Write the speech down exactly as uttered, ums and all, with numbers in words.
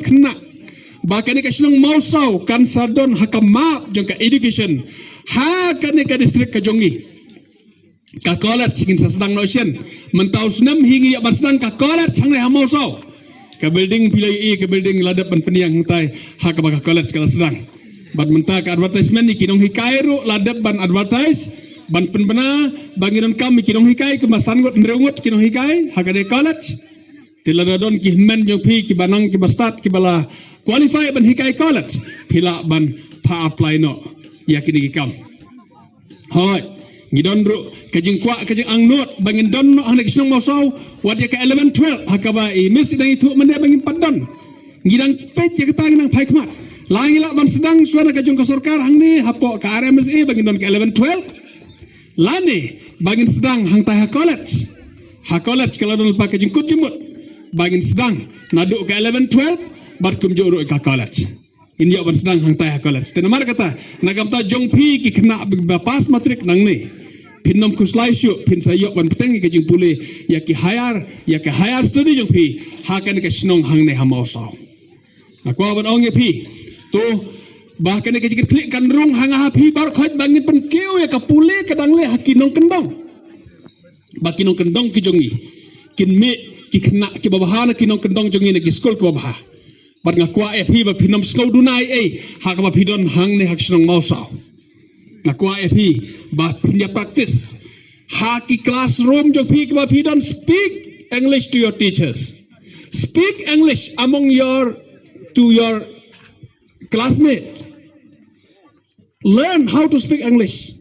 Khynnah ba kane ka shnong Mawsaw kan sa don ha ka map jong ka education ha kane ka district ka jong ngi. Ka college ngin sa sdang noh shen. Mynta u snem hi ngi ïa ban sdang ka college hangne ha Mawsaw. Ka building phi la ïohi, ka building la dep ban pynïeng hangtai ha kaba ka college ka la sdang. Bad mynta ka advertisement ïa ki nonghikai ruh la dep ban advertise ban pynbna ba ngi donkam ïa ki nonghikai kumba san ngut hynriew ngut ki nonghikai ha kane college. Te lada don ki hynmen jong phi kiba nang kiba stad kiba la qualify ban hikai college, phi lah ban pha apply noh ïa kine ki kam. Hooid, ngi don ruh ka jingkwah ka jingangnud ba ngin don noh hangne ka shnong Mawsaw wat ïa ka eleven twelve ha kaba i Miss i dang ithuh mynne ba ngim pat don. Ngi dang peit ïa kata, ngi dang phai khmat. La ngi lah ban sdang shuwa na ka jong ka sorkar hangne hapoh ka R M S A ba ngin don ka eleven twelve. Lane ba ngin sdang hangtai ha college. Ha college ka la don lypa ka jingkut jingmut ba ngin sdang naduh ka eleven twelve bad kumjuh ruh ka college. Ngin ïoh ban sdang hangtai ha college. Te namar kata, na ka bynta jong phi ki khynnah ba pass matric nangne, phin ym khuslai shuh, phin sa ïoh ban bteng ïa ka jingpule ïa ki higher, ïa ka higher study jong phi ha kane ka shnong hangne ha Mawsaw. Nga kwah ban ong ïa phi, to ba kane ka jingkitkhlieh kan rung ha nga ha phi baroh khoit ba ngin pynkiew ïa ka pule ka dang leh ha ki nongkyndong. Ba ki nongkyndong ki jong ngi kin mih ki khynnah kiba bha na ki nongkyndong jong ngi na ki skul kiba bha. Bad nga kwah ïa phi ba phin ym sngew duna ei ei ha kaba phi don hangne ha ka shnong Mawsaw. Nga kwah ïa phi ba phin ïa practice ha ki classroom jong phi kaba phi don. Speak English to your teachers. Speak English among your, to your classmate. Learn how to speak English.